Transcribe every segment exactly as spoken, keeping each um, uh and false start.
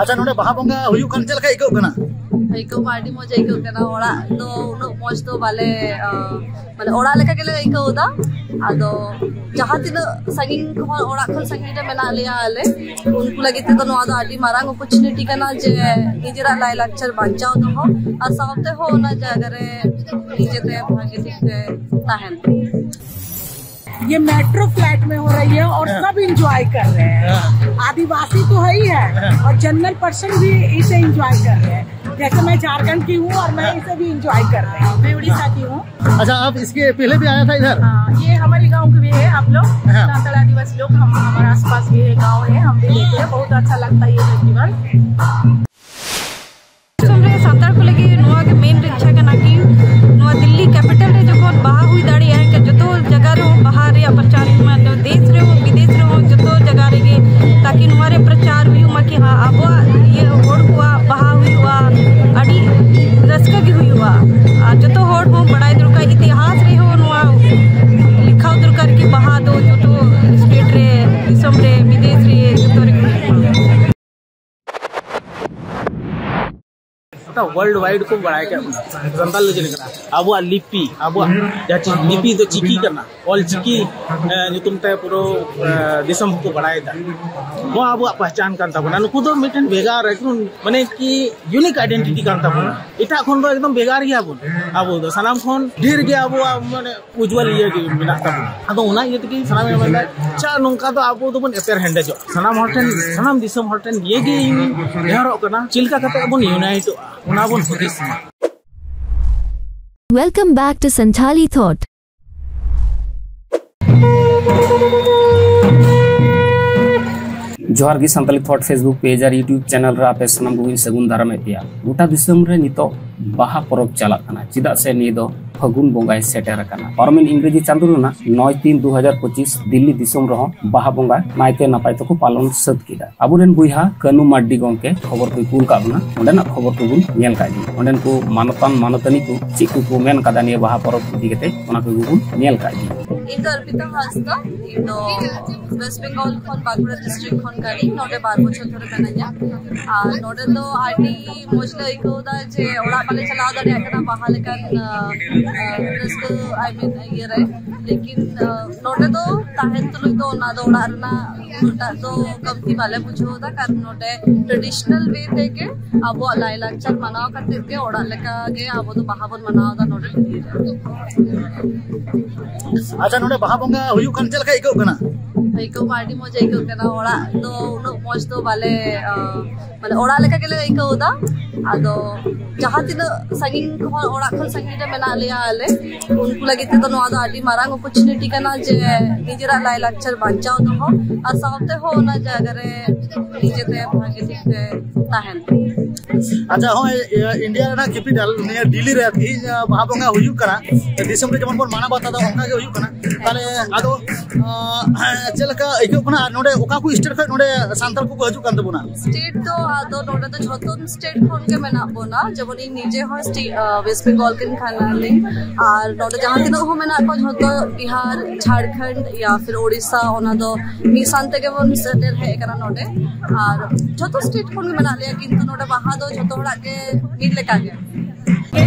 ᱟᱪᱪᱷᱟ, ᱱᱚᱰᱮ ᱵᱟᱦᱟ ᱵᱚᱸᱜᱟ ᱦᱩᱭᱩᱜ ᱠᱟᱱ ᱪᱮᱫ ᱞᱮᱠᱟ ᱟᱹᱭᱠᱟᱹᱜ ᱠᱟᱱᱟ? ᱟᱹᱭᱠᱟᱹᱣ ᱢᱟ ᱟᱹᱰᱤ ᱢᱚᱡᱽ ᱟᱹᱭᱠᱟᱹᱜ ᱠᱟᱱᱟ᱾ ᱚᱲᱟᱜ ᱫᱚ ᱩᱱᱟᱹᱜ ᱢᱚᱡᱽ ᱫᱚ ᱵᱟᱞᱮ, ᱟᱸ, ᱢᱟᱱᱮ ᱚᱲᱟᱜ ᱞᱮᱠᱟ ᱜᱮᱞᱮ ᱟᱹᱭᱠᱟᱹᱣ ᱮᱫᱟ᱾ ᱟᱫᱚ ᱡᱟᱦᱟᱸ ᱛᱤᱱᱟᱹᱜ ᱥᱟᱺᱜᱤᱧ ᱠᱷᱚᱱ, ᱚᱲᱟᱜ ᱠᱷᱚᱱ ᱥᱟᱺᱜᱤᱧ ᱨᱮ ᱢᱮᱱᱟᱜ ᱞᱮᱭᱟ ᱟᱞᱮ, ᱩᱱᱠᱩ ᱞᱟᱹᱜᱤᱫ ᱛᱮᱫᱚ ᱱᱚᱣᱟ ᱫᱚ ᱟᱹᱰᱤ ᱢᱟᱨᱟᱝ opportunity ᱠᱟᱱᱟ ᱡᱮ ᱱᱤᱡᱮᱨᱟᱜ ᱞᱟᱭᱼᱞᱟᱠᱪᱟᱨ ᱵᱟᱧᱪᱟᱣ ᱫᱚᱦᱚ ᱟᱨ ᱥᱟᱶᱛᱮ ᱦᱚᱸ ᱚᱱᱟ ᱡᱟᱭᱜᱟ ᱨᱮ ᱱᱤᱡᱮᱛᱮ ᱵᱷᱟᱜᱮ ᱴᱷᱤᱠ ᱛᱮ ᱛᱟᱦᱮᱱ᱾ ये मेट्रो फ्लैट में हो रही है और हाँ। सब एंजॉय कर रहे हैं। हाँ। आदिवासी तो है ही है हाँ। और जनरल पर्सन भी इसे एंजॉय कर रहे हैं। जैसे मैं झारखंड की हूँ और मैं हाँ। इसे भी एंजॉय कर रही हूँ। मैं उड़ीसा की हूँ। अच्छा, आप इसके पहले भी आया था इधर? हाँ, ये हमारे गांव के भी है आप लोग। हाँ। सांताल आदिवासी लोग, हम, हमारे आसपास भी है, गांव है, हम भी देखते हैं, बहुत अच्छा लगता है ये फेस्टिवल। ᱫᱤᱥᱚᱢ ᱨᱮ ᱥᱟᱱᱛᱟᱲ ᱠᱚ ᱞᱟᱹᱜᱤᱫ ᱱᱚᱣᱟ ᱜᱮ ᱢᱮᱱ ᱤᱪᱪᱷᱟ ᱠᱟᱱᱟ ᱠᱤ ᱱᱚᱣᱟ ᱫᱤᱞᱞᱤ ᱠᱮᱯᱤᱴᱟᱞ ᱨᱮ ᱡᱚᱠᱷᱚᱱ ᱵᱟᱦᱟ ᱦᱩᱭ ᱫᱟᱲᱮᱭᱟᱜᱼᱟ, ᱮᱱᱠᱷᱟᱱ ᱡᱚᱛᱚ ᱡᱟᱭᱜᱟ ᱨᱮᱦᱚᱸ ᱵᱟᱦᱟ ᱨᱮᱭᱟᱜ ᱯᱨᱚᱪᱟᱨ, ᱢᱟᱱᱮ ᱫᱮᱥ ᱨᱮᱦᱚᱸ ᱵᱤᱫᱮᱥ ᱨᱮᱦᱚᱸ ᱡᱚᱛᱚ ᱡᱟᱭᱜᱟ ᱨᱮᱜᱮ, ᱛᱟᱠᱤ ᱱᱚᱣᱟ ᱨᱮ ᱯᱨᱚᱪᱟᱨ ᱦᱩᱭᱩᱜ ᱢᱟ ᱠᱤ ᱦᱟᱸ, ᱟᱵᱚᱣᱟᱜ ᱤᱭᱟᱹ ᱦᱚᱲ ᱠᱚᱣᱟᱜ ᱵᱟᱦᱟ ᱦᱩᱭᱩᱜᱼᱟ, ᱟᱹᱰᱤ ᱨᱟᱹᱥᱠᱟᱹ ᱜᱮ ᱦᱩᱭᱩᱜᱼᱟ᱾ ᱟᱨ ᱡᱚᱛᱚ ᱦᱚᱲ ᱦᱚᱸ ᱵᱟᱲᱟᱭ ᱫᱚᱨᱠᱟᱨ, ᱤᱛᱤᱦᱟᱥ ᱨᱮᱦᱚᱸ ᱱᱚᱣᱟ ᱞᱮᱠᱷᱟᱣ ᱫᱚᱨᱠᱟᱨ ᱠᱤ ᱵᱟᱦᱟ ᱫᱚ ᱡᱚᱛᱚ ᱥᱴᱮᱴ ᱨᱮ, ᱫᱤᱥᱚᱢ ᱨᱮ, ᱵᱤᱫᱮᱥ ᱨᱮ, ᱡᱚᱛᱚ ᱨᱮᱜᱮ ᱦᱩᱭᱩᱜᱼᱟ᱾ ᱜᱚᱴᱟ ᱣᱟᱨᱞᱰ ᱣᱟᱭᱤᱰ ᱠᱚ ᱵᱟᱲᱟᱭ ᱠᱟᱜ ᱵᱚᱱᱟ, ᱥᱟᱱᱛᱟᱲ ᱫᱚ ᱪᱮᱫ ᱞᱮᱠᱟᱱᱟ? ᱟᱵᱚᱣᱟᱜ ᱞᱤᱯᱤ, ᱟᱵᱚᱣᱟᱜ ᱡᱟᱦᱟᱸ ᱪᱤ-, ᱞᱤᱯᱤ ᱫᱚ ᱪᱤᱠᱤ ᱠᱟᱱᱟ, ᱚᱞ ᱪᱤᱠᱤ, ᱮ, ᱧᱩᱛᱩᱢ ᱛᱮ ᱯᱩᱨᱟᱹ, ᱮ, ᱫᱤᱥᱚᱢ ᱦᱚᱸᱠᱚ ᱵᱟᱲᱟᱭᱮᱫᱟ᱾ ᱱᱚᱣᱟ ᱟᱵᱚᱣᱟᱜ ᱯᱟᱦᱪᱟᱱ ᱠᱟᱱ ᱛᱟᱵᱚᱱᱟ᱾ ᱱᱩᱠᱩ ᱫᱚ ᱢᱤᱫᱴᱮᱱ ᱵᱷᱮᱜᱟᱨ, ᱮᱠᱫᱚᱢ ᱢᱟᱱᱮ ᱠᱤ ᱤᱭᱩᱱᱤᱠ ᱟᱭᱰᱮᱱᱴᱤᱴᱤ ᱠᱟᱱ ᱛᱟᱵᱚᱱᱟ᱾ ᱮᱴᱟᱜ ᱠᱷᱚᱱ ᱫᱚ ᱮᱠᱫᱚᱢ ᱵᱷᱮᱜᱟᱨ ᱜᱮᱭᱟ ᱵᱚᱱ᱾ ᱟᱵᱚ ᱫᱚ ᱥᱟᱱᱟᱢ ᱠᱷᱚᱱ ᱰᱷᱮᱨ ᱜᱮ ᱟᱵᱚᱣᱟᱜ ᱢᱟᱱᱮ ᱩᱡᱽᱡᱣᱟᱞ ᱤᱭᱟᱹ ᱜᱮ ᱢᱮᱱᱟᱜ ᱛᱟᱵᱚᱱᱟ᱾ ᱟᱫᱚ ᱚᱱᱟ ᱤᱭᱟᱹ ᱛᱮᱜᱮ ᱥᱟᱱᱟᱢ ᱢᱮᱱᱫᱟ, ᱪᱟ ᱱᱚᱝᱠᱟ ᱫᱚ ᱟᱵᱚ ᱫᱚᱵᱚᱱ ᱮᱯᱮᱨ ᱦᱮᱸᱰᱮᱡᱚᱜᱼᱟ᱾ ᱥᱟᱱᱟᱢ ᱦᱚᱲ ᱴᱷᱮᱱ, ᱥᱟᱱᱟᱢ ᱫᱤᱥᱚᱢ ᱦᱚᱲ ᱴᱷᱮᱱ ᱱᱤᱭᱟᱹ ᱜᱮ ᱤᱧ ᱱᱮᱦᱚᱨᱚᱜ ᱠᱟᱱᱟ, ᱪᱮᱫ ᱞᱮᱠᱟ ᱠᱟᱛᱮ ᱵᱚᱱ ᱤᱭᱩᱱᱟᱭᱤᱴᱚᱜᱼᱟ, ᱚᱱᱟ ᱵᱚᱱ ᱦᱩᱫᱤᱥ ᱢᱟ᱾ Welcome back to Santhali Thought. ᱡᱚᱦᱟᱨ ᱜᱮ ᱥᱟᱱᱛᱟᱞᱤ ᱛᱷᱚᱴ ᱯᱷᱮᱥᱵᱩᱠ ᱯᱮᱡᱽ ᱟᱨ ᱭᱩᱴᱩᱵᱽ ᱪᱮᱱᱮᱞ ᱨᱮ ᱟᱯᱮ ᱥᱟᱱᱟᱢ ᱠᱚᱜᱮᱧ ᱥᱟᱹᱜᱩᱱ ᱫᱟᱨᱟᱢᱮᱫ ᱯᱮᱭᱟ᱾ ᱜᱚᱴᱟ ᱫᱤᱥᱚᱢ ᱨᱮ ᱱᱤᱛᱚᱜ ᱵᱟᱦᱟ ᱯᱚᱨᱚᱵᱽ ᱪᱟᱞᱟᱜ ᱠᱟᱱᱟ, ᱪᱮᱫᱟᱜ ᱥᱮ ᱱᱤᱭᱟᱹ ᱫᱚ ᱯᱷᱟᱹᱜᱩᱱ ᱵᱚᱸᱜᱟᱭ ᱥᱮᱴᱮᱨ ᱟᱠᱟᱱᱟ᱾ ᱯᱟᱨᱚᱢᱮᱱ ᱤᱝᱨᱮᱡᱤ ᱪᱟᱸᱫᱳ ᱨᱮᱱᱟᱜ ᱱᱚᱭ ᱛᱤᱱ ᱫᱩ ᱦᱟᱡᱟᱨ ᱯᱚᱸᱪᱤᱥ ᱫᱤᱞᱞᱤ ᱫᱤᱥᱚᱢ ᱨᱮᱦᱚᱸ ᱵᱟᱦᱟ ᱵᱚᱸᱜᱟ ᱱᱟᱭᱛᱮ ᱱᱟᱯᱟᱭ ᱛᱮᱠᱚ ᱯᱟᱞᱚᱱ ᱥᱟᱹᱛ ᱠᱮᱫᱟ᱾ ᱟᱵᱚᱨᱮᱱ ᱵᱚᱭᱦᱟ ᱠᱟᱹᱱᱩ ᱢᱟᱨᱰᱤ ᱜᱚᱢᱠᱮ ᱠᱷᱚᱵᱚᱨ ᱠᱚᱭ ᱠᱩᱞ ᱠᱟᱜ ᱵᱚᱱᱟ, ᱚᱸᱰᱮᱱᱟᱜ ᱠᱷᱚᱵᱚᱨ ᱠᱚᱵᱚᱱ ᱧᱮᱞ ᱠᱟᱜ ᱜᱮ᱾ ᱚᱸᱰᱮᱱ ᱠᱚ ᱢᱟᱱᱚᱛᱟᱱ ᱢᱟᱱᱚᱛᱟᱱᱤ ᱠᱚ ᱪᱮᱫ ᱠᱚᱠᱚ ᱢᱮᱱ ᱠᱟᱫᱟ ᱱᱤᱭᱟᱹ ᱵᱟᱦᱟ ᱯᱚᱨᱚᱵᱽ ᱤᱫᱤ ᱠᱟᱛᱮ, ᱚᱱᱟ ᱠᱚᱜᱮ ᱵᱚᱱ ᱧᱮᱞ ᱠᱟᱜ ᱜᱮ᱾ ᱤᱧ ᱫᱚ ᱚᱨᱯᱤᱛᱟ ᱦᱟᱸᱥᱫᱟ, ᱤᱧ ᱫᱚ ᱳᱭᱮᱥᱴ ᱵᱮᱝᱜᱚᱞ ᱠᱷᱚᱱ, ᱵᱟᱸᱠᱩᱲᱟ ᱰᱤᱥᱴᱨᱤᱠᱴ ᱠᱷᱚᱱ ᱠᱟᱹᱱᱟᱹᱧ᱾ ᱱᱚᱰᱮ ᱵᱟᱨ ᱵᱚᱪᱷᱚᱨ ᱫᱷᱚᱨᱮ ᱢᱮᱱᱟᱹᱧᱟ᱾ ᱟᱨ ᱱᱚᱰᱮ ᱫᱚ ᱟᱹᱰᱤ ᱢᱚᱡᱽ ᱞᱮ ᱟᱹᱭᱠᱟᱹᱣ ᱮᱫᱟ ᱡᱮ ᱚᱲᱟᱜ ᱵᱟᱞᱮ ᱪᱟᱞᱟᱣ ᱫᱟᱲᱮᱭᱟᱜ ᱠᱟᱱᱟ ᱵᱟᱦᱟ ᱞᱮᱠᱟᱱ, ᱟ, ᱟ, ᱨᱟᱹᱥᱠᱟᱹ, I mean, ᱤᱭᱟᱹ ᱨᱮ᱾ ᱞᱮᱠᱤᱱ, ᱟ, ᱱᱚᱰᱮ ᱫᱚ ᱛᱟᱦᱮᱱ ᱛᱩᱞᱩᱡ ᱫᱚ ᱚᱱᱟ ᱫᱚ ᱚᱲᱟᱜ ᱨᱮᱱᱟᱜ ᱩᱱᱟᱹᱜᱴᱟᱜ ᱫᱚ ᱠᱟᱹᱢᱛᱤ ᱵᱟᱞᱮ ᱵᱩᱡᱷᱟᱹᱣ ᱮᱫᱟ, ᱠᱟᱨᱚᱱ ᱱᱚᱰᱮ traditional way ᱛᱮᱜᱮ ᱟᱵᱚᱣᱟᱜ ᱞᱟᱭᱞᱟᱠᱪᱟᱨ ᱢᱟᱱᱟᱣ ᱠᱟᱛᱮ ᱜᱮ ᱚᱲᱟᱜ ᱞᱮᱠᱟ ᱜᱮ ᱟᱵᱚ ᱫᱚ ᱵᱟᱦᱟ ᱵᱚᱱ ᱢᱟᱱᱟᱣ ᱮᱫᱟ ᱱᱚᱰᱮ᱾ ᱟᱪᱪᱷᱟ, ᱱᱚᱰᱮ ᱵᱟᱦᱟ ᱵᱚᱸᱜᱟ ᱦᱩᱭᱩᱜ ᱠᱟᱱ ᱪᱮᱫ ᱞᱮᱠᱟ ᱟᱹᱭᱠᱟᱹᱜ ᱠᱟᱱᱟ? ᱟᱹᱭᱠᱟᱹᱣ ᱢᱟ ᱟᱹᱰᱤ ᱢᱚᱡᱽ ᱟᱹᱭᱠᱟᱹᱜ ᱠᱟᱱᱟ᱾ ᱚᱲᱟᱜ ᱫᱚ ᱩᱱᱟᱹᱜ ᱢᱚᱡᱽ ᱫᱚ ᱵᱟᱞᱮ, ᱟ, ᱢᱟᱱᱮ ᱚᱲᱟᱜ ᱞᱮᱠᱟ ᱜᱮᱞᱮ ᱟᱹᱭᱠᱟᱹᱣ ᱮᱫᱟ᱾ ᱟᱫᱚ ᱡᱟᱦᱟᱸ ᱛᱤᱱᱟᱹᱜ ᱥᱟᱺᱜᱤᱧ ᱠᱷᱚᱱ, ᱚᱲᱟᱜ ᱠᱷᱚᱱ ᱥᱟᱺᱜᱤᱧ ᱨᱮ ᱢᱮᱱᱟᱜ ᱞᱮᱭᱟ ᱟᱞᱮ, ᱩᱱᱠᱩ ᱞᱟᱹᱜᱤᱫ ᱛᱮᱫᱚ ᱱᱚᱣᱟ ᱫᱚ ᱟᱹᱰᱤ ᱢᱟᱨᱟᱝ opportunity ᱠᱟᱱᱟ ᱡᱮ ᱱᱤᱡᱮᱨᱟᱜ ᱞᱟᱭᱞᱟᱠᱪᱟᱨ ᱵᱟᱧᱪᱟᱣ ᱫᱚᱦᱚ ᱟᱨ ᱥᱟᱶᱛᱮ ᱦᱚᱸ ᱚᱱᱟ ᱡᱟᱭᱜᱟ ᱨᱮ ᱱᱤᱡᱮᱛᱮ ᱵᱷᱟᱜᱮ ᱴᱷᱤᱠ ᱛᱮ ᱛᱟᱦᱮᱱ᱾ ᱟᱪᱪᱷᱟ, ᱦᱚᱸᱜᱼᱚᱭ, ᱤᱭᱟᱹ, ᱤᱱᱰᱤᱭᱟ ᱨᱮᱱᱟᱜ capital ᱱᱤᱭᱟᱹ ᱫᱤᱞᱞᱤ ᱨᱮ ᱛᱤᱦᱤᱧ, ᱟᱸ, ᱵᱟᱦᱟ ᱵᱚᱸᱜᱟ ᱦᱩᱭᱩᱜ ᱠᱟᱱᱟ, ᱫᱤᱥᱚᱢ ᱨᱮ ᱡᱮᱢᱚᱱ ᱵᱚᱱ ᱢᱟᱱᱟᱣ ᱵᱟᱛᱟᱣ ᱮᱫᱟ, ᱚᱱᱠᱟ ᱜᱮ ᱦᱩᱭᱩᱜ ᱠᱟᱱᱟ᱾ ᱛᱟᱦᱞᱮ ᱟᱫᱚ, ᱟᱸ, ᱪᱮᱫ ᱞᱮᱠᱟ ᱟᱹᱭᱠᱟᱹᱜ ᱠᱟᱱᱟ? ᱟᱨ ᱱᱚᱰᱮ ᱚᱠᱟ ᱠᱚ state ᱠᱷᱚᱱ ᱱᱚᱰᱮ ᱥᱟᱱᱛᱟᱲ ᱠᱚᱠᱚ ᱦᱤᱡᱩᱜ ᱠᱟᱱ ᱛᱟᱵᱚᱱᱟ? State ᱫᱚ ᱟᱫᱚ ᱱᱚᱰᱮ ᱫᱚ ᱡᱷᱚᱛᱚ state ᱠᱷᱚᱱ ᱜᱮ ᱢᱮᱱᱟᱜ ᱵᱚᱱᱟ᱾ ᱡᱮᱢᱚᱱ ᱤᱧ ᱱᱤᱡᱮ ᱦᱚᱸ ᱥᱴᱮ-, ᱟ, ᱳᱭᱮᱥᱴ ᱵᱮᱝᱜᱚᱞ ᱨᱮᱱ ᱠᱟᱱᱟᱞᱤᱧ᱾ ᱟᱨ ᱱᱚᱰᱮ ᱡᱟᱦᱟᱸ ᱛᱤᱱᱟᱹᱜ ᱦᱚᱸ ᱢᱮᱱᱟᱜ ᱠᱚᱣᱟ, ᱡᱷᱚᱛᱚ ᱵᱤᱦᱟᱨ, ᱡᱷᱟᱲᱠᱷᱚᱸᱰ, ᱭᱟ ᱯᱷᱤᱨ ᱳᱰᱤᱥᱟ, ᱚᱱᱟ ᱫᱚ ᱢᱤᱫ ᱥᱟᱶ ᱛᱮᱜᱮ ᱵᱚᱱ ᱥᱮᱴᱮᱨ ᱦᱮᱡ ᱟᱠᱟᱱᱟ ᱱᱚᱰᱮ᱾ ᱟᱨ ᱡᱷᱚᱛᱚ state ᱠᱷᱚᱱ ᱜᱮ ᱢᱮᱱᱟᱜ ᱞᱮᱭᱟ, ᱠᱤᱱᱛᱩ ᱱᱚᱰᱮ ᱵᱟᱦᱟ ᱫᱚ ᱡᱷᱚᱛᱚ ᱦᱚᱲᱟᱜ ᱜᱮ ᱢᱤᱫ ᱞᱮᱠᱟ ᱜᱮ᱾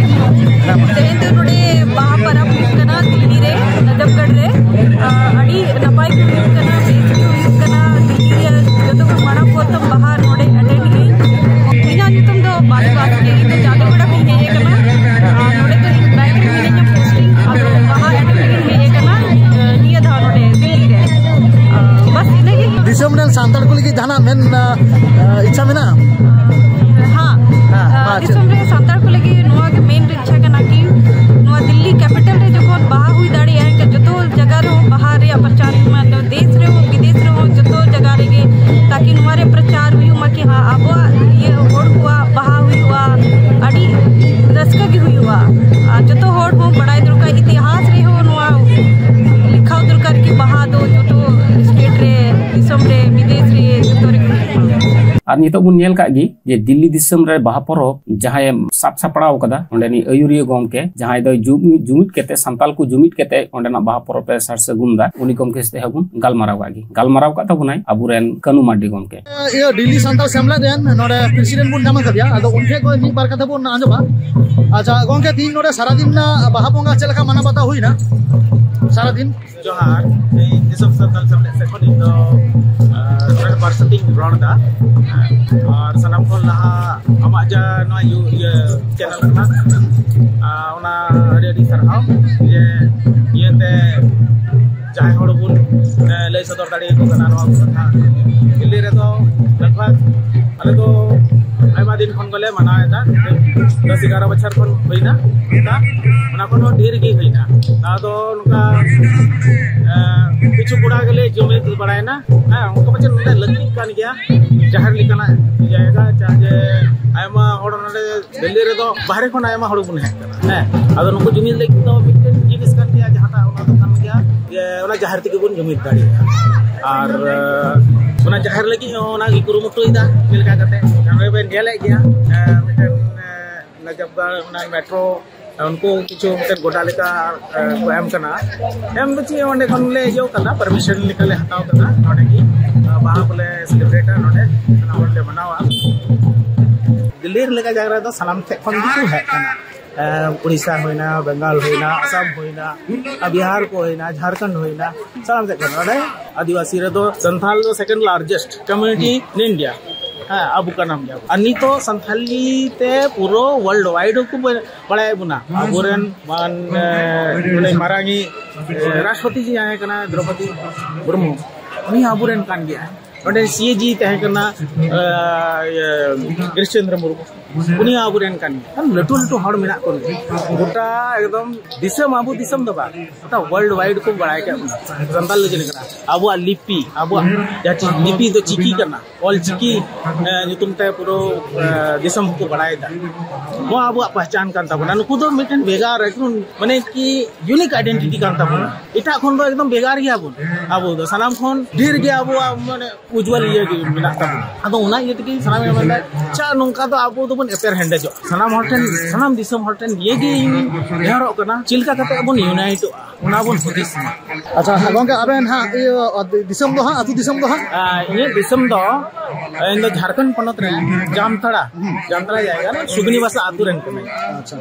ᱛᱮᱦᱮᱧ ᱫᱚ ᱱᱚᱰᱮ ᱵᱟᱦᱟ ᱯᱚᱨᱚᱵᱽ ᱦᱩᱭᱩᱜ ᱠᱟᱱᱟ ᱫᱤᱞᱞᱤ ᱨᱮ, ᱱᱚᱡᱚᱯᱜᱚᱲ ᱨᱮ᱾ ᱟᱹᱰᱤ ᱱᱟᱯᱟᱭ ᱜᱮ ᱦᱩᱭᱩᱜ ᱠᱟᱱᱟ, ᱵᱮᱥ ᱜᱮ ᱦᱩᱭᱩᱜ ᱠᱟᱱᱟ᱾ ᱫᱤᱞᱞᱤ ᱨᱮ ᱡᱚᱛᱚ ᱠᱷᱚᱱ ᱢᱟᱲᱟᱝ ᱯᱨᱚᱛᱷᱚᱢ ᱵᱟᱦᱟ ᱱᱚᱰᱮ attend ᱜᱮ᱾ ᱤᱧᱟᱹᱜ ᱧᱩᱛᱩᱢ ᱫᱚ ᱵᱟᱞᱤ ᱵᱟᱥᱠᱮ, ᱤᱧ ᱫᱚ ᱪᱟᱸᱫᱚᱯᱟᱲᱟ ᱠᱷᱚᱱ ᱤᱧ ᱦᱮᱡ ᱟᱠᱟᱱᱟ᱾ ᱟᱨ ᱱᱚᱰᱮ ᱫᱚ ᱤᱧ ᱵᱮᱝᱠ ᱨᱮ ᱢᱤᱱᱟᱹᱧᱟ posting, ᱟᱫᱚ ᱵᱟᱦᱟ attend ᱞᱟᱹᱜᱤᱫ ᱤᱧ ᱦᱮᱡ ᱟᱠᱟᱱᱟ, ᱱᱤᱭᱟᱹ ᱫᱷᱟᱣ ᱱᱚᱰᱮ ᱫᱤᱞᱞᱤ ᱨᱮ᱾ ᱵᱟᱥ ᱤᱱᱟᱹᱜᱮ᱾ ᱫᱤᱥᱚᱢ ᱨᱮᱱ ᱥᱟᱱᱛᱟᱲ ᱠᱚ ᱞᱟᱹᱜᱤᱫ ᱡᱟᱦᱟᱱᱟᱜ ᱢᱮᱱ, ᱟ, ᱤᱪᱪᱷᱟ ᱢᱮᱱᱟᱜᱼᱟ? ᱦᱮᱸ᱾ ᱦᱮᱸ, ᱟ, ᱢᱟ, ᱪᱮᱫ? ᱫᱤᱥᱚᱢ ᱨᱮ ᱥᱟᱱᱛᱟᱲ ᱠᱚ ᱞᱟᱹᱜᱤᱫ ᱱᱚᱣᱟ ᱜᱮ ᱢᱮᱱ ᱤᱪᱪᱷᱟ ᱠᱟᱱᱟ ᱠᱤ ᱱᱚᱣᱟ ᱫᱤᱞᱞᱤ capital ᱨᱮ ᱡᱚᱠᱷᱚᱱ ᱵᱟᱦᱟ ᱦᱩᱭ ᱫᱟᱲᱮᱭᱟᱜᱼᱟ, ᱮᱱᱠᱷᱟᱱ ᱡᱚᱛᱚ ᱡᱟᱭᱜᱟ ᱨᱮᱦᱚᱸ ᱵᱟᱦᱟ ᱨᱮᱭᱟᱜ ᱯᱨᱚᱪᱟᱨ, ᱢᱟᱱᱮ ᱫᱮᱥ ᱨᱮᱦᱚᱸ ᱵᱤᱫᱮᱥ ᱨᱮᱦᱚᱸ ᱡᱚᱛᱚ ᱡᱟᱭᱜᱟ ᱨᱮᱜᱮ, ᱛᱟᱠᱤ ᱱᱚᱣᱟ ᱨᱮ ᱯᱨᱚᱪᱟᱨ ᱦᱩᱭᱩᱜ ᱢᱟ ᱠᱤ ᱦᱟᱸ ᱟᱵᱚᱣᱟᱜ ᱤᱭᱟᱹ ᱦᱚᱲ ᱠᱚᱣᱟᱜ ᱵᱟᱦᱟ ᱦᱩᱭᱩᱜᱼᱟ, ᱟᱹᱰᱤ ᱨᱟᱹᱥᱠᱟᱹ ᱜᱮ ᱦᱩᱭᱩᱜᱼᱟ᱾ ᱟᱨ ᱡᱚᱛᱚ ᱦᱚᱲ ᱦᱚᱸ ᱵᱟᱲᱟᱭ ᱟᱨ ᱱᱤᱛᱚᱜ ᱵᱚᱱ ᱧᱮᱞ ᱠᱟᱜ ᱜᱮ ᱡᱮ ᱫᱤᱞᱞᱤ ᱫᱤᱥᱚᱢ ᱨᱮ ᱵᱟᱦᱟ ᱯᱚᱨᱚᱵᱽ ᱡᱟᱦᱟᱸᱭ ᱥᱟᱵ ᱥᱟᱯᱲᱟᱣ ᱠᱟᱫᱟ, ᱚᱸᱰᱮᱱᱤᱡ ᱟᱹᱭᱩᱨᱤᱭᱟᱹ ᱜᱚᱢᱠᱮ, ᱡᱟᱦᱟᱸᱭ ᱫᱚ ᱡᱩᱢᱤᱫ, ᱡᱩᱢᱤᱫ ᱠᱟᱛᱮ, ᱥᱟᱱᱛᱟᱞ ᱠᱚ ᱡᱩᱢᱤᱫ ᱠᱟᱛᱮ ᱚᱸᱰᱮᱱᱟᱜ ᱵᱟᱦᱟ ᱯᱚᱨᱚᱵᱽ ᱮ ᱥᱟᱨ ᱥᱟᱹᱜᱩᱱ ᱫᱟ, ᱩᱱᱤ ᱜᱚᱢᱠᱮ ᱥᱟᱛᱮ ᱦᱚᱸ ᱵᱚᱱ ᱜᱟᱞᱢᱟᱨᱟᱣ ᱠᱟᱜ ᱜᱮ᱾ ᱜᱟᱞᱢᱟᱨᱟᱣ ᱠᱟᱜ ᱛᱟᱵᱚᱱᱟᱭ ᱟᱵᱚᱨᱮᱱ ᱠᱟᱹᱱᱩ ᱢᱟᱨᱰᱤ ᱜᱚᱢᱠᱮ᱾ ᱤᱭᱟᱹ, ᱫᱤᱞᱞᱤ ᱥᱟᱱᱛᱟᱲ ᱥᱮᱢᱞᱮᱫ ᱨᱮᱱ ᱱᱚᱰᱮ ᱯᱨᱮᱥᱤᱰᱮᱱᱴ ᱵᱚᱱ ᱧᱟᱢ ᱟᱠᱟᱫᱮᱭᱟ᱾ ᱟᱫᱚ ᱩᱱᱤ ᱴᱷᱮᱱ ᱠᱷᱚᱱ ᱢᱤᱫ ᱵᱟᱨ ᱠᱟᱛᱷᱟ ᱵᱚᱱ ᱟᱸᱡᱚᱢᱟ᱾ ᱟᱪᱪᱷᱟ ᱜᱚᱢᱠᱮ, ᱛᱤᱦᱤᱧ ᱱᱚᱰᱮ ᱥᱟᱨᱟᱫᱤᱱ ᱨᱮᱱᱟᱜ ᱵᱟᱦᱟ ᱵᱚᱸᱜᱟ ᱪᱮᱫ ᱞᱮᱠᱟ ᱢᱟᱱᱟᱣ ᱵᱟᱛᱟᱣ ᱦᱩᱭᱱᱟ ᱥᱟᱨᱟᱫᱤᱱ? ᱡᱚᱦᱟᱨ, ᱤᱧ ᱫᱤᱥᱚᱢ ᱥᱟᱱᱛᱟᱲ ᱥᱮᱢᱞᱮᱫ ᱥᱮᱫ ᱠᱷᱚᱱ ᱤᱧ ᱫᱚ, ᱟᱨ ᱱᱚᱰᱮ ᱯᱟᱹᱨᱥᱤ ᱛᱤᱧ ᱨᱚᱲ ᱮᱫᱟ᱾ ᱟᱨ ᱥᱟᱱᱟᱢ ᱠᱷᱚᱱ ᱞᱟᱦᱟ ᱟᱢᱟᱜ ᱡᱟ ᱱᱚᱣᱟ ᱤᱭᱩ-, ᱤᱭᱟᱹ ᱪᱮᱱᱮᱞ ᱠᱟᱱᱟ, ᱟᱨ ᱚᱱᱟ ᱟᱹᱰᱤ ᱟᱹᱰᱤ ᱥᱟᱨᱦᱟᱣ ᱡᱮ ᱤᱭᱟᱹᱛᱮ ᱡᱟᱦᱟᱸᱭ ᱦᱚᱲ ᱵᱚᱱ, ᱮ, ᱞᱟᱹᱭ ᱥᱚᱫᱚᱨ ᱫᱟᱲᱮᱭᱟᱠᱚ ᱠᱟᱱᱟ ᱱᱚᱣᱟ ᱠᱚ ᱠᱟᱛᱷᱟ᱾ ᱫᱤᱞᱞᱤ ᱨᱮᱫᱚ ᱞᱟᱜᱽ ᱵᱷᱟᱜᱽ ᱟᱞᱮ ᱫᱚ ᱟᱭᱢᱟ ᱫᱤᱱ ᱠᱷᱚᱱ ᱜᱮᱞᱮ ᱢᱟᱱᱟᱣ ᱮᱫᱟ᱾ ᱫᱚᱥ ᱮᱜᱟᱨᱚ ᱵᱚᱪᱷᱚᱨ ᱠᱷᱚᱱ ᱦᱩᱭᱱᱟ᱾ ᱚᱱᱟ ᱠᱷᱚᱱ ᱦᱚᱸ ᱰᱷᱮᱨ ᱜᱮ ᱦᱩᱭᱱᱟ᱾ ᱟᱫᱚ ᱱᱚᱝᱠᱟ, ᱮ, ᱠᱤᱪᱷᱩ ᱠᱚᱲᱟ ᱜᱮᱞᱮ ᱡᱩᱢᱤᱫ ᱵᱟᱲᱟᱭᱮᱱᱟ᱾ ᱦᱮᱸ, ᱚᱱᱠᱟ ᱯᱟᱪᱮᱫ ᱱᱚᱰᱮ ᱞᱟᱹᱠᱛᱤᱜ ᱠᱟᱱ ᱜᱮᱭᱟ, ᱡᱟᱦᱮᱨ ᱞᱮᱠᱟᱱᱟᱜ ᱡᱟᱭᱜᱟ, ᱡᱟᱦᱟᱸ ᱡᱮ ᱟᱭᱢᱟ ᱦᱚᱲ ᱱᱚᱰᱮ ᱫᱤᱞᱞᱤ ᱨᱮᱫᱚ ᱵᱟᱦᱨᱮ ᱠᱷᱚᱱ ᱟᱭᱢᱟ ᱦᱚᱲ ᱵᱚᱱ ᱦᱮᱡ ᱠᱟᱱᱟ᱾ ᱦᱮᱸ, ᱟᱫᱚ ᱱᱩᱠᱩ ᱡᱩᱢᱤᱫ ᱞᱟᱹᱜᱤᱫ ᱫᱚ ᱢᱤᱫᱴᱮᱱ ᱡᱤᱱᱤᱥ ᱠᱟᱱ ᱜᱮᱭᱟ, ᱡᱟᱦᱟᱸᱴᱟᱜ ᱚᱱᱟ ᱫᱚ ᱠᱟᱱ ᱜᱮᱭᱟ ᱡᱮ ᱚᱱᱟ ᱡᱟᱦᱮᱨ ᱛᱮᱜᱮ ᱵᱚᱱ ᱡᱩᱢᱤᱫ ᱫᱟᱲᱮᱭᱟᱜᱼᱟ᱾ ᱟᱨ, ᱮ, ᱚᱱᱟ ᱡᱟᱦᱮᱨ ᱞᱟᱹᱜᱤᱫ ᱦᱚᱸ ᱚᱱᱟ ᱜᱮ ᱠᱩᱨᱩᱢᱩᱴᱩᱭᱮᱫᱟ᱾ ᱪᱮᱫ ᱞᱮᱠᱟ ᱠᱟᱛᱮ ᱱᱚᱰᱮ ᱵᱮᱱ ᱧᱮᱞᱮᱫ ᱜᱮᱭᱟ, ᱮ, ᱢᱤᱫᱴᱮᱱ, ᱮ, ᱱᱟᱡᱟᱵᱽᱜᱟᱲ ᱚᱱᱟ ᱢᱮᱴᱨᱳ ᱩᱱᱠᱩ ᱠᱤᱪᱷᱩ ᱢᱤᱫᱴᱮᱱ ᱜᱚᱰᱟ ᱞᱮᱠᱟ, ᱮ, ᱠᱚ ᱮᱢ ᱠᱟᱱᱟ᱾ ᱮᱢ ᱫᱚ ᱪᱮᱫ, ᱚᱸᱰᱮ ᱠᱷᱚᱱ ᱞᱮ ᱤᱭᱟᱹ ᱠᱟᱫᱟ, ᱯᱟᱨᱢᱤᱥᱚᱱ ᱞᱮᱠᱟ ᱞᱮ ᱦᱟᱛᱟᱣ ᱠᱟᱫᱟ᱾ ᱱᱚᱰᱮ ᱜᱮ, ᱮ, ᱵᱟᱦᱟ ᱠᱚᱞᱮ ᱥᱮᱞᱤᱵᱨᱮᱴᱟ ᱱᱚᱰᱮ, ᱥᱟᱱᱟᱢ ᱦᱚᱲ ᱞᱮ ᱢᱟᱱᱟᱣᱟ᱾ ᱫᱤᱞᱞᱤ ᱞᱮᱠᱟ ᱡᱟᱭᱜᱟ ᱨᱮᱫᱚ ᱥᱟᱱᱟᱢ ᱴᱷᱮᱡ ᱠᱷᱚᱱ ᱜᱮᱠᱚ ᱦᱮᱡ ᱠᱟᱱᱟ᱾ ᱮ, ᱩᱲᱤᱥᱥᱟ ᱦᱩᱭᱱᱟ, ᱵᱮᱝᱜᱟᱞ ᱦᱩᱭᱱᱟ, ᱟᱥᱟᱢ ᱦᱩᱭᱱᱟ, ᱵᱤᱦᱟᱨ ᱠᱚ ᱦᱩᱭᱱᱟ, ᱡᱷᱟᱲᱠᱷᱚᱸᱰ ᱦᱩᱭᱱᱟ, ᱥᱟᱱᱟᱢ ᱥᱮᱫ ᱠᱷᱚᱱ᱾ ᱱᱚᱰᱮ ᱟᱹᱫᱤᱵᱟᱹᱥᱤ ᱨᱮᱫᱚ ᱥᱟᱱᱛᱟᱞ ᱫᱚ second largest community in India᱾ ᱦᱮᱸ, ᱟᱵᱚ ᱠᱟᱱᱟᱢ ᱜᱮᱭᱟ᱾ ᱟᱨ ᱱᱤᱛᱚᱜ ᱥᱟᱱᱛᱷᱟᱞᱤ ᱛᱮ ᱯᱩᱨᱟᱹ world wide ᱦᱚᱸᱠᱚ ᱵᱟᱲᱟᱭᱮᱫ ᱵᱚᱱᱟ᱾ ᱟᱵᱚᱨᱮᱱ ᱢᱟᱱ-, ᱮ, ᱱᱩᱭ ᱢᱟᱨᱟᱝᱤᱡ, ᱮ, ᱨᱟᱥᱴᱨᱚᱯᱚᱛᱤ ᱡᱟᱦᱟᱸᱭ ᱠᱟᱱᱟ ᱫᱨᱚᱯᱚᱫᱤ ᱢᱩᱨᱢᱩ, ᱩᱱᱤ ᱦᱚᱸ ᱟᱵᱚᱨᱮᱱ ᱠᱟᱱ ᱜᱮᱭᱟᱭ᱾ ᱱᱚᱰᱮ CAG ᱛᱟᱦᱮᱸ ᱠᱟᱱᱟ, ᱮ, ᱤᱭᱟᱹ, ᱜᱤᱨᱤᱥ ᱪᱚᱱᱫᱨᱚ ᱢᱩᱨᱢᱩ᱾ ᱩᱱᱤ ᱦᱚᱸ ᱟᱵᱚᱨᱮᱱ ᱠᱟᱱ ᱜᱮᱭᱟ᱾ ᱞᱟᱹᱴᱩ ᱞᱟᱹᱴᱩ ᱦᱚᱲ ᱢᱮᱱᱟᱜ ᱠᱚ ᱜᱮᱭᱟ᱾ ᱜᱚᱴᱟ ᱮᱠᱫᱚᱢ ᱫᱤᱥᱚᱢ, ᱟᱵᱚ ᱫᱤᱥᱚᱢ ᱫᱚ ᱵᱟᱝ, ᱜᱚᱴᱟ ᱣᱟᱨᱞᱰ ᱣᱟᱭᱤᱰ ᱠᱚ ᱵᱟᱲᱟᱭ ᱠᱟᱜ ᱵᱚᱱᱟ ᱥᱟᱱᱛᱟᱲ ᱫᱚ ᱪᱮᱫ ᱠᱟᱱᱟ᱾ ᱟᱵᱚᱣᱟᱜ ᱞᱤᱯᱤ, ᱟᱵᱚᱣᱟᱜ ᱡᱟᱦᱟᱸ ᱪᱤ-, ᱞᱤᱯᱤ ᱫᱚ ᱪᱤᱠᱤ ᱠᱟᱱᱟ, ᱚᱞ ᱪᱤᱠᱤ, ᱮ, ᱧᱩᱛᱩᱢ ᱛᱮ ᱯᱩᱨᱟᱹ, ᱮ, ᱫᱤᱥᱚᱢ ᱦᱚᱸᱠᱚ ᱵᱟᱲᱟᱭᱮᱫᱟ᱾ ᱱᱚᱣᱟ ᱟᱵᱚᱣᱟᱜ ᱯᱟᱦᱪᱟᱱ ᱠᱟᱱ ᱛᱟᱵᱚᱱᱟ᱾ ᱱᱩᱠᱩ ᱫᱚ ᱢᱤᱫᱴᱮᱱ ᱵᱷᱮᱜᱟᱨ, ᱮᱠᱫᱚᱢ ᱢᱟᱱᱮ ᱠᱤ ᱤᱭᱩᱱᱤᱠ ᱟᱭᱰᱮᱱᱴᱤᱴᱤ ᱠᱟᱱ ᱛᱟᱵᱚᱱᱟ᱾ ᱮᱴᱟᱜ ᱠᱷᱚᱱ ᱫᱚ ᱮᱠᱫᱚᱢ ᱵᱷᱮᱜᱟᱨ ᱜᱮᱭᱟᱵᱚᱱ᱾ ᱟᱵᱚ ᱫᱚ ᱥᱟᱱᱟᱢ ᱠᱷᱚᱱ ᱰᱷᱮᱨ ᱜᱮ ᱟᱵᱚᱣᱟᱜ ᱢᱟᱱᱮ ᱩᱡᱽᱡᱣᱟᱞ ᱤᱭᱟᱹ ᱜᱮ ᱢᱮᱱᱟᱜ ᱛᱟᱵᱚᱱᱟ᱾ ᱟᱫᱚ ᱚᱱᱟ ᱤᱭᱟᱹ ᱛᱮᱜᱮ ᱥᱟᱱᱟᱢ ᱢᱮᱱᱫᱟ, ᱪᱟ ᱱᱚᱝᱠᱟ ᱫᱚ ᱟᱵᱚ ᱫᱚᱵᱚᱱ ᱮᱯᱮᱨ ᱦᱮᱸᱰᱮᱡᱚᱜ᱾ ᱥᱟᱱᱟᱢ ᱦᱚᱲ ᱴᱷᱮᱱ, ᱥᱟᱱᱟᱢ ᱫᱤᱥᱚᱢ ᱦᱚᱲ ᱴᱷᱮᱱ ᱱᱤᱭᱟᱹ ᱜᱮ ᱤᱧ ᱱᱮᱦᱚᱨᱚᱜ ᱠᱟᱱᱟ, ᱪᱮᱫ ᱞᱮᱠᱟ ᱠᱟᱛᱮ ᱵᱚᱱ ᱤᱭᱩᱱᱟᱭᱤᱴᱚᱜᱼᱟ, ᱚᱱᱟ ᱵᱚᱱ ᱦᱩᱫᱤᱥ ᱢᱟ᱾ ᱟᱪᱪᱷᱟ ᱜᱚᱝᱠᱮ, ᱟᱵᱮᱱ ᱦᱟᱸᱜ ᱤᱭᱟᱹ ᱫᱤᱥᱚᱢ ᱫᱚ ᱦᱟᱸᱜ, ᱟᱹᱛᱩ ᱫᱤᱥᱚᱢ ᱫᱚ ᱦᱟᱸᱜ? ᱟᱨ ᱤᱧᱟᱹᱜ ᱫᱤᱥᱚᱢ ᱫᱚ, ᱤᱧ ᱫᱚ ᱡᱷᱟᱨᱠᱷᱚᱸᱰ ᱯᱚᱱᱚᱛ ᱨᱮ ᱡᱟᱢᱛᱟᱲᱟ, ᱡᱟᱢᱛᱟᱲᱟ ᱡᱟᱭᱜᱟ ᱨᱮ ᱥᱩᱜᱽᱱᱤ ᱵᱟᱥᱟ ᱟᱹᱛᱩ ᱨᱮᱱ ᱠᱟᱹᱱᱟᱹᱧ᱾ ᱟᱪᱪᱷᱟ᱾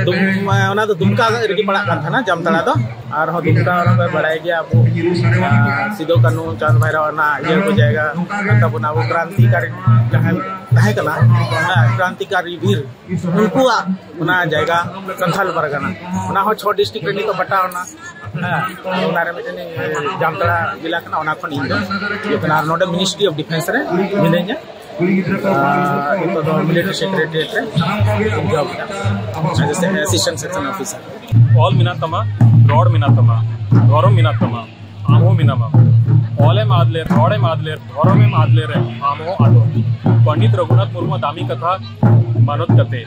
ᱫᱩᱢ-, ᱚᱱᱟ ᱫᱚ ᱫᱩᱢᱠᱟ ᱨᱮᱜᱮ ᱯᱟᱲᱟᱜ ᱠᱟᱱ ᱛᱟᱦᱮᱱᱟ ᱡᱟᱢᱛᱟᱲᱟ ᱫᱚ᱾ ᱟᱨᱦᱚᱸ ᱫᱩᱢᱠᱟ ᱚᱱᱟ ᱯᱮ ᱵᱟᱲᱟᱭ ᱜᱮᱭᱟ, ᱟᱵᱚ, ᱟᱨ ᱥᱤᱫᱩ ᱠᱟᱹᱱᱦᱩ ᱪᱟᱸᱫᱽ ᱵᱷᱟᱭᱨᱚ ᱚᱱᱟ ᱤᱭᱟᱹ ᱠᱚ ᱡᱟᱭᱜᱟ ᱠᱟᱱ ᱛᱟᱵᱚᱱᱟ, ᱟᱵᱚ ᱠᱨᱟᱱᱛᱤᱠᱟᱨᱤ ᱡᱟᱦᱟᱸᱭ ᱛᱟᱦᱮᱸ ᱠᱟᱱᱟ, ᱦᱮᱸ, ᱠᱨᱟᱱᱛᱤᱠᱟᱨᱤ ᱵᱤᱨ, ᱩᱱᱠᱩᱣᱟᱜ ᱚᱱᱟ ᱡᱟᱭᱜᱟ ᱠᱟᱱᱛᱷᱟᱞ ᱯᱟᱨᱜᱟᱱᱟ, ᱚᱱᱟ ᱦᱚᱸ ᱪᱷᱚ ᱰᱤᱥᱴᱨᱤᱠᱴ ᱨᱮ ᱱᱤᱛᱚᱜ ᱵᱟᱴᱟᱣ ᱮᱱᱟ᱾ ᱦᱮᱸ, ᱚᱱᱟ ᱨᱮ ᱢᱤᱫᱴᱮᱱ ᱡᱟᱢᱛᱟᱲᱟ ᱡᱮᱞᱟ ᱠᱟᱱᱟ, ᱚᱱᱟ ᱠᱷᱚᱱ ᱤᱧ ᱫᱚ ᱦᱩᱭᱩᱜ ᱠᱟᱱᱟ᱾ ᱟᱨ ᱱᱚᱰᱮ ᱢᱤᱱᱤᱥᱴᱨᱤ ᱚᱯᱷ ᱰᱤᱯᱷᱮᱱᱥ ᱨᱮ ᱢᱤᱱᱟᱹᱧᱟ᱾ ᱟᱨ ᱱᱤᱛᱚᱜ ᱫᱚ ᱢᱤᱞᱤᱴᱟᱨᱤ ᱥᱮᱠᱨᱮᱴᱟᱨᱤᱭᱮᱴ ᱨᱮ ᱡᱚᱵ ᱮᱫᱟ, ᱮᱥᱤᱥᱴᱮᱱᱴ ᱥᱮᱠᱥᱚᱱ ᱚᱯᱷᱤᱥᱟᱨ᱾ ᱚᱞ ᱢᱮᱱᱟᱜ ᱛᱟᱢᱟ, ᱨᱚᱲ ᱢᱮᱱᱟᱜ ᱛᱟᱢᱟ, ᱫᱷᱚᱨᱚᱢ ᱢᱮᱱᱟᱜ ᱛᱟᱢᱟ, ᱟᱢ ᱦᱚᱸ ᱢᱮᱱᱟᱢᱟ᱾ ᱚᱞᱮᱢ ᱟᱫ ᱞᱮᱨ, ᱨᱚᱲᱮᱢ ᱟᱫ ᱞᱮᱨ, ᱫᱷᱚᱨᱚᱢᱮᱢ ᱟᱫ ᱞᱮᱨᱮ, ᱟᱢ ᱦᱚᱸ ᱟᱫᱚᱜ᱾ ᱯᱚᱱᱰᱤᱛ ᱨᱚᱜᱷᱩᱱᱟᱛᱷ ᱢᱩᱨᱢᱩ ᱫᱟᱢᱤ ᱠᱟᱛᱷᱟ ᱢᱟᱱᱚᱛ ᱠᱟᱛᱮ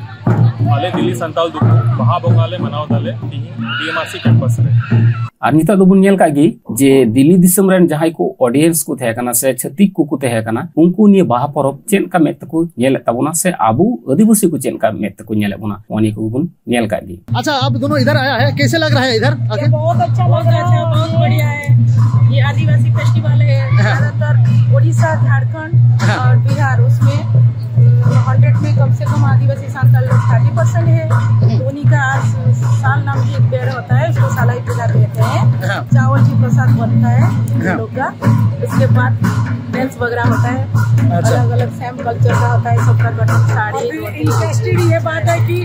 ᱟᱞᱮ ᱫᱤᱞᱤ ᱥᱟᱱᱛᱟᱞ ᱫᱩᱠᱩ ᱵᱟᱦᱟ ᱵᱚᱸᱜᱟ ᱞᱮ ᱢᱟᱱᱟᱣ ᱫᱟᱞᱮ ᱛᱤᱦᱤᱧ ᱰᱤ ᱮᱢ ᱟᱨ ᱥᱤ ᱠᱮᱢᱯᱟᱥ ᱨᱮ᱾ ᱟᱨ ᱱᱤᱛᱚᱜ ᱫᱚᱵᱚᱱ ᱧᱮᱞ ᱠᱟᱜ ᱜᱮ ᱡᱮ ᱫᱤᱞᱞᱤ ᱫᱤᱥᱚᱢ ᱨᱮᱱ ᱡᱟᱦᱟᱸᱭ ᱠᱚ ᱚᱰᱤᱭᱮᱱᱥ ᱠᱚ ᱛᱟᱦᱮᱸ ᱠᱟᱱᱟ ᱥᱮ ᱪᱷᱟᱹᱛᱤᱠ ᱠᱚᱠᱚ ᱛᱟᱦᱮᱸ ᱠᱟᱱᱟ, ᱩᱱᱠᱩ ᱱᱤᱭᱟᱹ ᱵᱟᱦᱟ ᱯᱚᱨᱚᱵᱽ ᱪᱮᱫ ᱞᱮᱠᱟ ᱢᱮᱫ ᱛᱮᱠᱚ ᱧᱮᱞᱮᱫ ᱛᱟᱵᱚᱱᱟ ᱥᱮ ᱟᱵᱚ ᱟᱹᱫᱤᱵᱟᱹᱥᱤ ᱠᱚ ᱪᱮᱫ ᱞᱮᱠᱟ ᱢᱮᱫ ᱛᱮᱠᱚ ᱧᱮᱞᱮᱫ ᱵᱚᱱᱟ, ᱱᱚᱜᱼᱚ ᱱᱤᱭᱟᱹ ᱠᱚᱜᱮ ᱵᱚᱱ ᱧᱮᱞ ᱠᱟᱜ ᱜᱮ᱾ अच्छा, आप दोनों इधर आया है, कैसे लग रहा है इधर आके? ये बहुत अच्छा लग रहा है, बहुत बढ़िया है। ये आदिवासी फेस्टिवल है, हाँ। ज्यादातर उड़ीसा, झारखंड हाँ। और बिहार, उसमें हंड्रेड में कम से कम आदिवासी सांताल लोग थर्टी परसेंट है। उन्हीं का आज साल नाम की एक पेड़ होता है, उसको सालाई पूजा कहते हैं। हाँ। चावल की प्रसाद बनता है हाँ। लोग का। उसके बाद डांस वगैरह होता है, अच्छा। अलग अलग सेम कल्चर का होता है, सबका कटिंग साड़ी, और धोती। इंटरेस्टेड ये बात है कि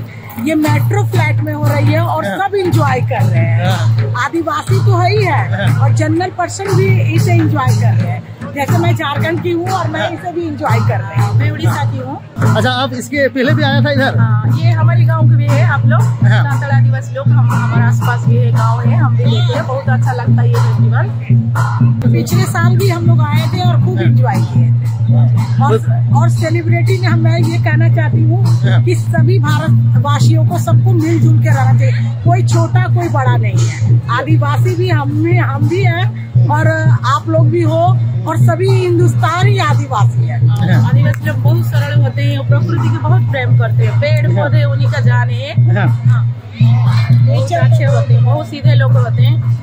ये मेट्रो फ्लैट में हो रही है और हाँ। सब एंजॉय कर रहे हैं। हाँ। आदिवासी तो है ही है हाँ। और जनरल पर्सन भी इसे एंजॉय कर रहे हैं। जैसे मैं झारखंड की हूँ और मैं इसे भी एंजॉय कर रही हूँ। मैं उड़ीसा की हूँ। अच्छा, आप इसके पहले भी आया था इधर? हाँ, ये हमारे गांव के भी है आप लोग। हाँ। सांतड़ आदिवासी लोग हम, हमारे आसपास भी गांव है, हम भी देखते हैं। बहुत अच्छा लगता है ये फेस्टिवल। पिछले साल भी हम लोग आए थे और खूब एंजॉय किए थे। और और सेलिब्रिटी ने हम, मैं ये कहना चाहती हूँ कि सभी भारतवासियों को, सबको मिलजुल के रहना चाहिए। कोई छोटा, कोई बड़ा नहीं है। आदिवासी भी हम भी हम भी हैं और आप लोग भी हो, और सभी हिंदुस्तान ही आदिवासी है। हाँ। आदिवासी लोग बहुत सरल होते हैं, प्रकृति के बहुत प्रेम करते हैं। पेड़ पौधे उन्हीं का जान है। हाँ। बहुत अच्छे होते हैं, बहुत सीधे लोग होते हैं।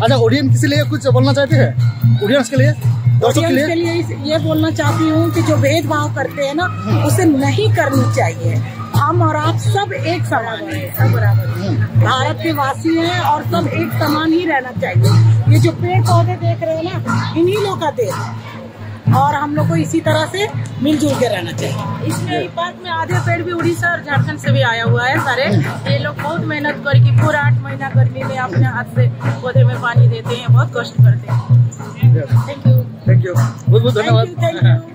अच्छा, ऑडियंस के लिए कुछ बोलना चाहते हैं? ऑडियंस के लिए, दर्शक के ऑडियंस के लिए? लिए इस- ये बोलना चाहती हूँ कि जो भेदभाव करते हैं ना, उसे नहीं करनी चाहिए। हम और आप सब एक समान हैं, सब बराबर हैं। भारत के वासी हैं और सब एक समान ही रहना चाहिए। ये जो पेड़ पौधे देख रहे हैं ना, इन्हीं लोग का देन है। और हम लोग को इसी तरह से मिलजुल के रहना चाहिए। इसमें इस पार्क में आधे पेड़ भी उड़ीसा और झारखंड से भी आया हुआ है सारे। ये लोग बहुत मेहनत करके पूरा आठ महीना गर्मी में अपने हाथ से पौधे में पानी देते हैं, बहुत कष्ट करते हैं। Thank you. थैंक यू, बहुत बहुत धन्यवाद। Thank you.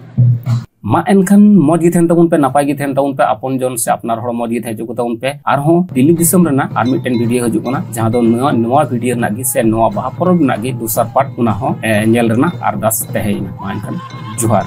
ᱢᱟ ᱮᱱᱠᱷᱟᱱ ᱢᱚᱡᱽ ᱜᱮ ᱛᱟᱦᱮᱱ ᱛᱟᱵᱚᱱ ᱯᱮ, ᱱᱟᱯᱟᱭ ᱜᱮ ᱛᱟᱦᱮᱱ ᱛᱟᱵᱚᱱ ᱯᱮ, ᱟᱯᱚᱱ ᱡᱚᱱ ᱥᱮ ᱟᱯᱱᱟᱨ ᱦᱚᱲ ᱢᱚᱡᱽ ᱜᱮ ᱛᱟᱦᱮᱸ ᱦᱚᱪᱚ ᱠᱚ ᱛᱟᱵᱚᱱ ᱯᱮ᱾ ᱟᱨᱦᱚᱸ ᱫᱤᱞᱞᱤ ᱫᱤᱥᱚᱢ ᱨᱮᱱᱟᱜ ᱟᱨ ᱢᱤᱫᱴᱮᱱ ᱵᱷᱤᱰᱤᱭᱳ ᱦᱤᱡᱩᱜ ᱠᱟᱱᱟ, ᱡᱟᱦᱟᱸ ᱫᱚ ᱱᱚᱣᱟ ᱱᱚᱣᱟ ᱵᱷᱤᱰᱤᱭᱳ ᱨᱮᱱᱟᱜ ᱜᱮ ᱥᱮ ᱱᱚᱣᱟ ᱵᱟᱦᱟ ᱯᱚᱨᱚᱵᱽ ᱨᱮᱱᱟᱜ ᱜᱮ ᱫᱚᱥᱟᱨ ᱯᱟᱨᱴ, ᱚᱱᱟ ᱦᱚᱸ ᱮ, ᱧᱮᱞ ᱨᱮᱱᱟᱜ ᱟᱨᱫᱟᱥ ᱛᱟᱦᱮᱸᱭᱮᱱᱟ᱾ ᱢᱟ ᱮᱱᱠᱷᱟᱱ ᱡᱚᱦᱟᱨ᱾